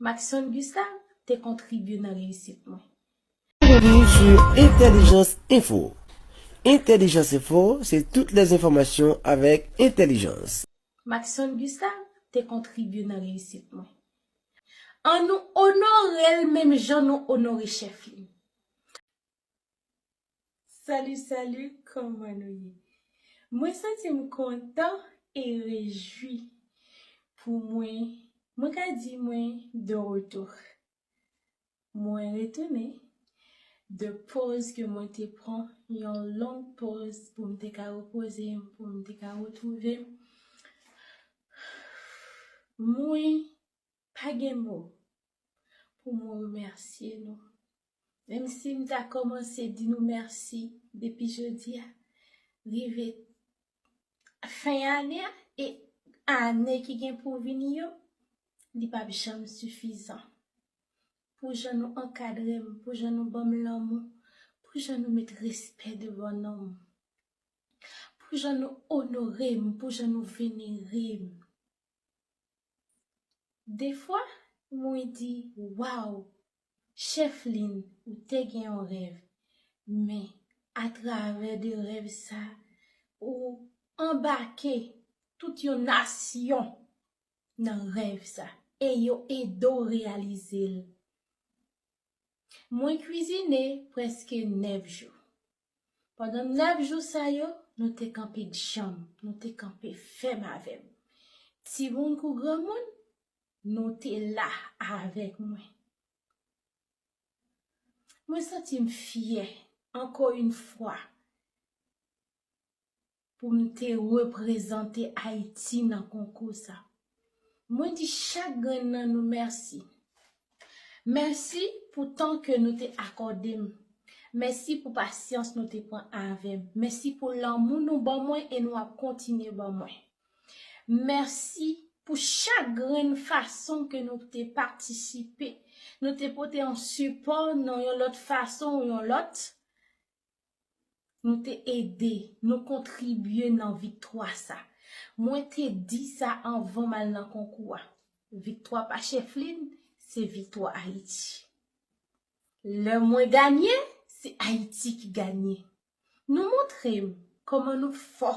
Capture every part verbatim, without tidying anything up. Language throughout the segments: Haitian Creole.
Maxon Gustave te kontribye nan reyisit mwen. Bienvenue sur Intelligence Info. Intelligence Info, c'est toutes les informations avec intelligence. Maxon Gustave te kontribye nan reyisit mwen. An nou onore l menm jan nou onore chèf li. Salut, salut, kòman nou ye? Mwen santi m kontan e rejwi pou mwen, mwen ka di mwen de retour. Mwen retounen de pòz ke mwen te pran, yon long pòz pou m te ka repoze m, pou m te ka retwouve m. Mwen pa gen mo pou mwen remèsye nou. Menm si m ta kòmanse di nou mèsi depi jodi a, rive fen ane a e ane ki gen pou vini yo, li p ap janm sifizan. Pou jan nou ankadre m, pou jan nou ban m lanmou, pou jan nou met respè devan non m, pou jan nou onore m, pou jan nou venere m. Defwa, mwen di, waw, Chèf Lin, ou te gen yon rèv, men atravè de rèv sa, ou anbake tout yon nasyon nan rèv sa e yo ede w reyalize l. Mwen kwizine prèske nèf jou. Pandan nèf jou sa yo, nou te kanpe djanm, nou te kanpe fèm avè m. Timoun kou granmoun, nou te la avèk mwen. Mwen santi m fyè, ankò yon fwa, pou m te reprezante Ayiti nan konkou sa. Mwen di chak grenn nan nou mèsi. Mèsi pou tan ke nou te akòde m. Mèsi pou pasyans nou te pran avè m. Mèsi pou lanmou nou ban mwen e nou ap kontinye ban mwen. Mèsi pou chak grenn fason ke nou te patisipe. Nou te pote yon sipò nan yon lòt fason ou yon lòt. Nou te ede, nou kontribye nan viktwa sa. Mwen te di sa anvan m al nan konkou a. Viktwa pa Chèf Lin, se viktwa Ayiti. Lè mwen ganye, se Ayiti ki ganye. Nou montre m kòman nou fò,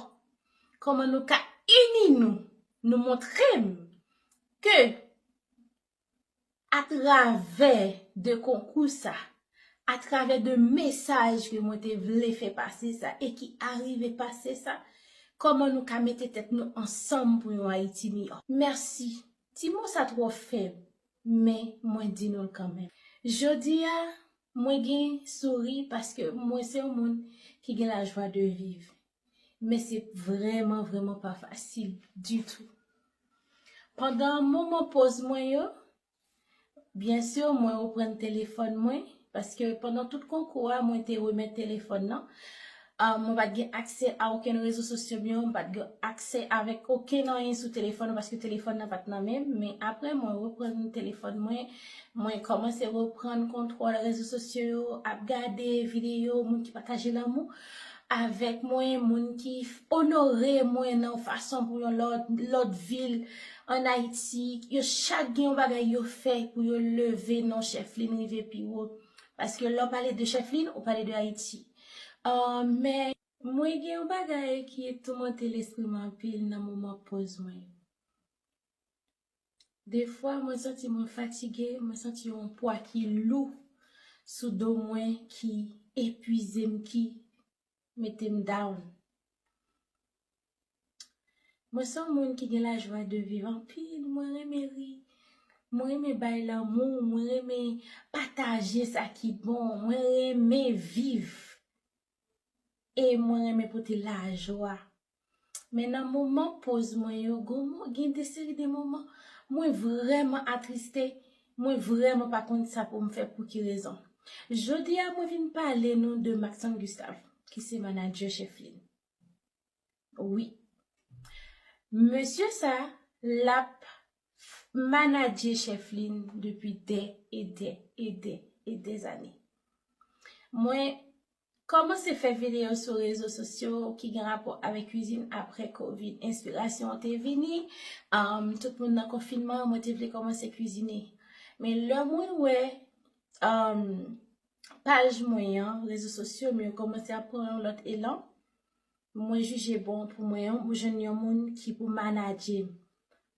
kòman nou ka ini nou. Nou montre m ke atravè de konkou sa, atravè de mesaj ke mwen te vle fè pase sa e ki arive pase sa, kòman nou ka mete tèt nou ansanm pou yon Ayiti miyò. Mèsi. Ti mo sa twò fèb, men mwen di nou l kanmenm. Jodi a, mwen gen souri paske mwen se yon moun ki gen lajwa de viv. Men se vrèman, vrèman pa fasil ditou. Pandan moman pòz mwen yo, byen si mwen reprann telefòn mwen, paske pandan tout konkou a, mwen te remèt telefòn nan. Ah, mwen pa t gen aksè a okenn rezo sosyo m yo, mwen pa t gen aksè avèk okenn anyen sou telefòn nan, paske telefòn nan pa t nan men m. Men apre, mwen reprann telefòn mwen, mwen kòmanse reprann kontwòl rezo sosyo yo, ap gade videyo, moun ki pataje lanmou avèk mwen, moun ki onore mwen nan yon fason pou yon lòt, lòt vil ann Ayiti. Yo chak gen yon bagay yo fè pou yo leve non Chèf Lin rive pi wo. Paske lè w pale de Chèf Lin, ou pale de Ayiti. Ah, men mwen gen yon bagay ki toumante lespri m anpil nan moman pòz mwen yo. Defwa, mwen santi mwen fatige, mwen santi yon pwa ki lou sou do mwen, ki epuize m, ki mete m down. Mwen se yon moun ki gen lajwa de viv anpil, mwen renmen ri, mwen renmen bay lanmou, mwen renmen pataje sa ki bon, mwen renmen viv. E mwen renmen pote lajwa. Men nan moman pòz mwen yo, gen de seri de moman, mwen vrèman atriste, mwen vrèman pa konn sa pou m fè, pou ki rezon. Jodi a, mwen vin pale nou de Maxon Gustave, ki se manadjè Chèf Lin. Wi. Mesye sa, l ap manadje Chèf Lin depi dè e dè e dè e dè zane. Mwen kòmanse fè videyo sou rezo sosyo ki gen rapò avèk kwizin apre kovid. Enspirasyon an te vini, um, tout moun nan konfinman, mwen te vle kòmanse kwizine. Men lè mwen wè um, paj mwen an, rezo sosyo m yo kòmanse ap pran yon lòt elan, mwen jije bon pou mwen yon, pou jwenn yon moun ki pou manadje m.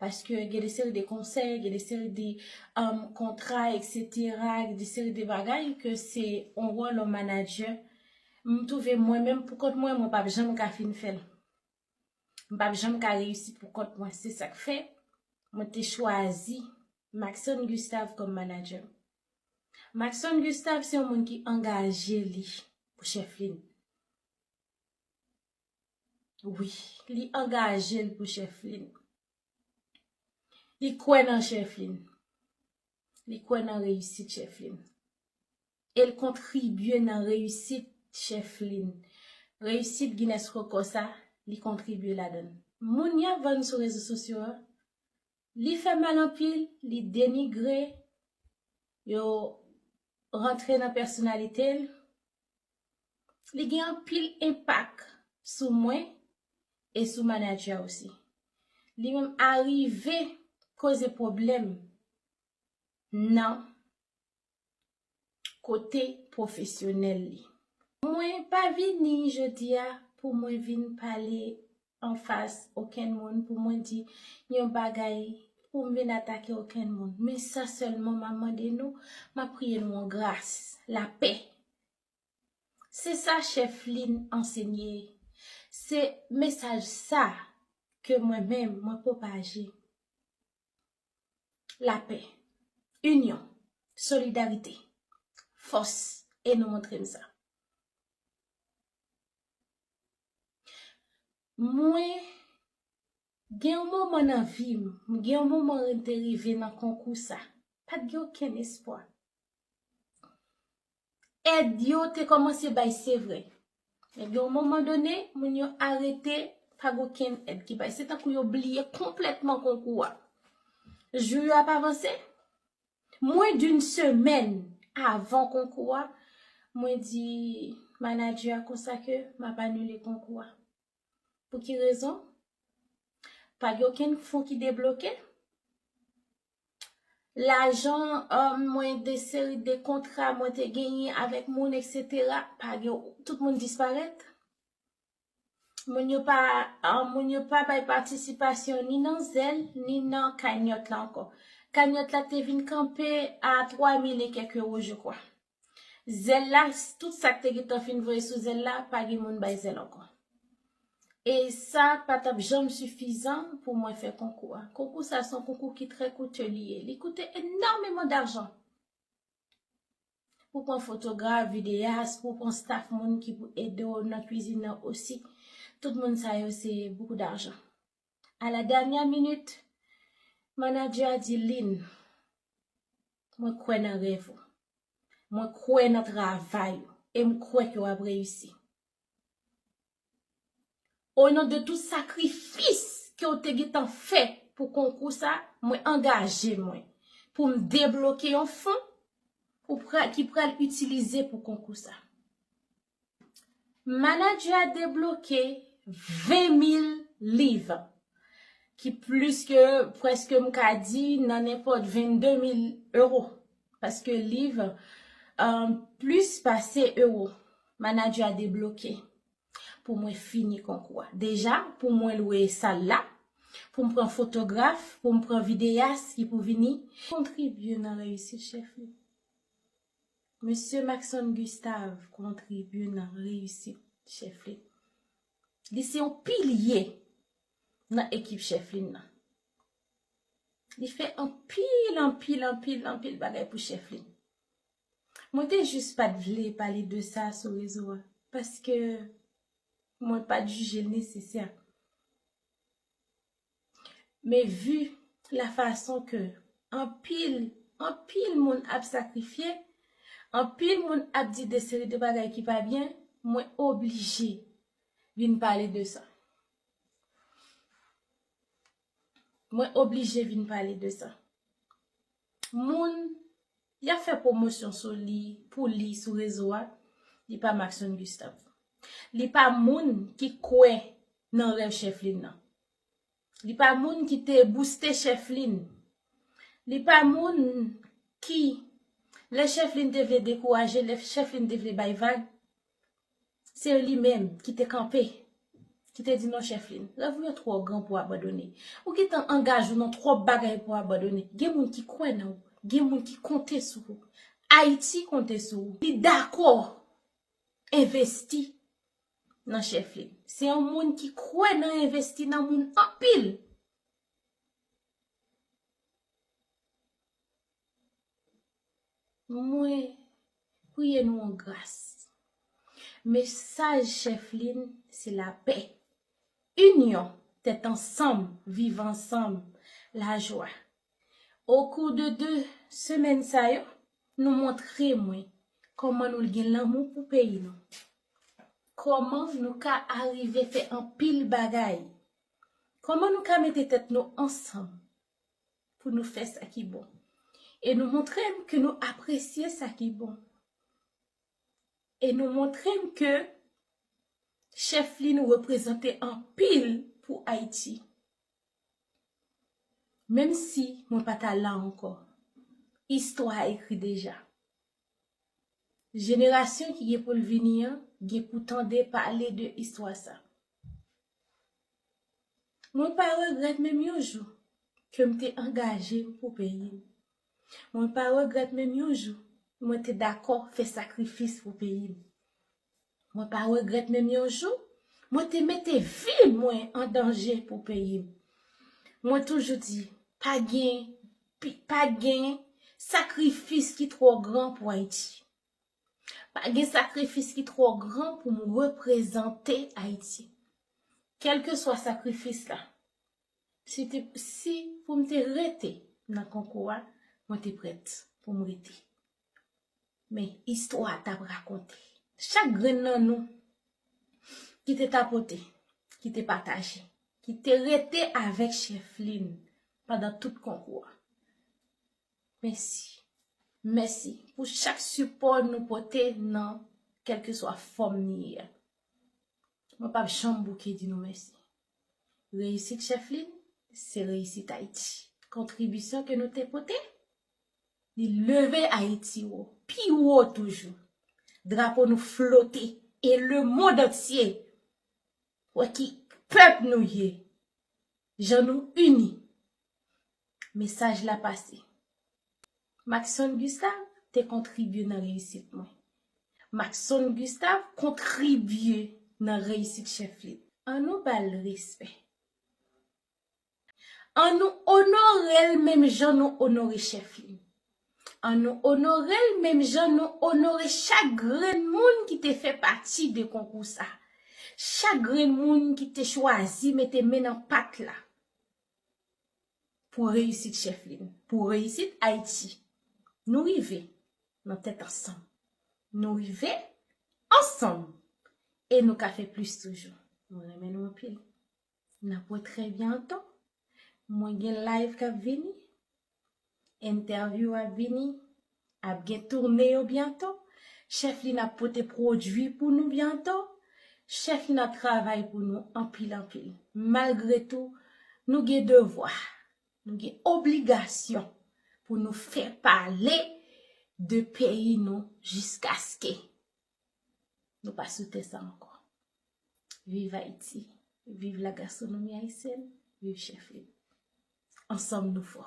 Paske gen de seri de konsèy, gen de seri de um, kontra, etsetera, gen de seri de bagay ke se yon wòl yon manadjè. M twouve mwen menm pou kont mwen, mwen p ap janm ka fin fè l. M p ap janm ka reyisi pou kont mwen. Se sa k fè mwen te chwazi Maxon Gustave kòm manadjè m. Maxon Gustave se yon moun ki angaje li pou Chèflin. Wi, li angaje l pou Chèflin. Li kwè nan Chèflin. Li kwè nan reyisit Chèflin. E l kontribye nan reyisit Chèflin. Reyisit Guinness Record sa, li kontribye ladan l. Moun y ap vann sou rezo sosyo a, li fè mal anpil, li denigre, yo rantre nan pèsonalite l. Li gen anpil enpak sou mwen e sou manadjè a osi. Li menm arive koze pwoblèm nan kote pwofesyonèl li. Mwen pa vini jodi a pou mwen vin pale anfas okenn moun, pou mwen di yon bagay, pou m vin atake okenn moun. Men sa sèlman m ap mande nou, m ap priye nou yon gras, lapè. Se sa Chèflin ansenye. Se mesaj sa ke mwen menm mwen pwopaje. Lapè, inyon, solidarite, fòs, e nou montre m sa. Mwen gen yon moman nan vi m, m gen yon moman mwen te rive nan konkou sa. Pa t gen okenn espwa. Èd yo te kòmanse bay, se vre. Men gen yon moman done, moun yo arete, pa gen okenn èd ki bay. Se tankou yo bliye konplètman konkou a. Jou yo ap avanse. Mwen d'une semaine avan konkou a, mwen di manadjè a konsa ke m ap anile konkou a. Pou ki rezon? Pa gen okenn fon ki debloke. Lajan, um, mwen, de seri de kontra mwen te genyen avèk moun, etsetera, pa gen, tout moun disparèt. Moun yo pa, um, moun yo pa bay patisipasyon ni nan Zelle, ni nan Cagnotte la ankò. Cagnotte la te vin kanpe a twa mil e kèk ewo, je crois. Zelle la, tout sa k te gentan fin voye sou Zelle la, pa gen moun bay Zelle ankò. E sa pa t ap janm sifizan pou mwen fè konkou a. Konkou sa se yon konkou ki trè koute li ye. Li koute enòmeman dajan. Pou pran fotograf, videyas, pou pran staff moun ki pou ede w nan kwizin nan osi. Tout moun sa yo se beaucoup d'argent. À la dernière minute, manadjè a di, Lynn, mwen kwè nan rèv ou. Mwen kwè nan travay ou. E m kwè ke w ap reyisi. O non de tout sakrifis ke w te gentan fè pou konkou sa, mwen angaje mwen pou m debloke yon fon pou pra-, ki pral itilize pou konkou sa. Manadjè a debloke ven mil liv, ki plis ke, prèske m ka di, nan nenpòt vennde mil ewo. Paske liv, um, plis pase ewo, manadjè a debloke pou mwen fini konkou a. Deja, pou mwen lwe sal la, pou m pran fotograf, pou m pran videyas ki pou vini kontribye nan reyisit Chèflin. Mesye Maxon Gustave kontribye nan reyisit Chèflin. Li se yon pilye nan ekip Chèflin nan. Li fè anpil, anpil, anpil, anpil bagay pou Chèflin. Mwen te jis pa t vle pale de sa sou rezo a, paske mwen pa t jije l nesesè. Men vi la fason ke anpil, anpil moun ap sakrifye, anpil moun ap di de seri de bagay ki pa byen, mwen oblije vin pale de sa. Mwen oblije vin pale de sa. Moun, y ap fè pwomosyon sou li, pou li sou rezo a, li pa Maxon Gustave. Li pa moun ki kwè nan rèv Chèflin nan. Li pa moun ki te bouste Chèflin. Li pa moun ki, lè Chèflin te vle dekouraje, lè Chèflin te vle bay vag, se li menm ki te kanpe, ki te di, "Non, Chèflin, rèv ou yo twò gran pou abandone. Ou gentan angaje w nan twòp bagay pou abandone." Gen moun ki kwè nan ou, gen moun ki konte sou ou. Ayiti konte sou ou. Li dakò envesti nan Chèflin. Se yon moun ki kwè nan envesti nan moun anpil. Mwen priye nou an gras. Mesaj Chèflin se lapè, inyon, tèt ansanm, viv ansanm, lajwa. Okou de de semèn sa yo, nou montre mwen kòman nou gen lanmou pou peyi nou. Kòman nou ka arive fè anpil bagay. Kòman nou ka mete tèt nou ansanm pou nou fè sa ki bon. E nou montre m ke nou apresye sa ki bon. E nou montre m ke Chèflin reprezante anpil pou Ayiti. Menm si mwen pa ta la ankò, istwa ekri deja. Jenerasyon ki gen pou l vini an gen pou tande pale de istwa sa. Mwen pa regrèt menm yon jou ke m te angaje m pou peyi m. Mwen pa regrèt menm yon jou mwen te dakò fè sakrifis pou peyi m. Mwen pa regrèt menm yon jou mwen te mete vi mwen an danje pou peyi m. Mwen toujou di, pa gen, pi- pa gen sakrifis ki twò gran pou Ayiti. Pa gen sakrifis ki twò gran pou m reprezante Ayiti. Kèlkeswa sakrifis la, si, te, si pou m te rete nan konkou a, mwen te prèt pou m rete. Men istwa t ap rakonte. Chak grenn nan nou ki te tapote, ki te pataje, ki te rete avèk Chèflin pandan tout konkou a. Mèsi. Mèsi pou chak sipò nou pote nan kèlkeswa fòm ni ye a. Mwen p ap janm bouke di nou mèsi. Reyisit Chèflin, se reyisit Ayiti. Kontribisyon ke nou te pote, li leve Ayiti wo, pi wo toujou. Drapo nou flote, e lemonn antye wè ki pèp nou ye. Jan nou ini. Mesaj la pase. Maxson Gustave te kontribye nan reyisit mwen. Maxson Gustave kontribye nan reyisit Chèflin. An nou ba l respè. An nou onore l menm jan nou onore Chèflin. An nou onore l menm jan nou onore chak grenn moun ki te fè pati de konkou sa. Chak grenn moun ki te chwazi mete men nan pat la pou reyisit Chèflin, pou reyisit Ayiti. Nou rive nan tèt ansanm. Nou rive ansanm. E nou ka fè plis toujou. Mwen renmen nou anpil. N ap wè trè byento. Mwen gen live k ap vini. Entèvyou ap vini. Ap gen toune yo byento. Chèflin ap pote pwodui pou nou byento. Chèflin ap travay pou nou anpil, anpil. Malgre tou, nou gen devwa, nou gen obligasyon pou nou fè pale de peyi nou jiskaske nou pa sou tè sa ankò. Viv Ayiti, viv la gastronomi ayisyèn, viv Chèflin. Ansanm nou fò.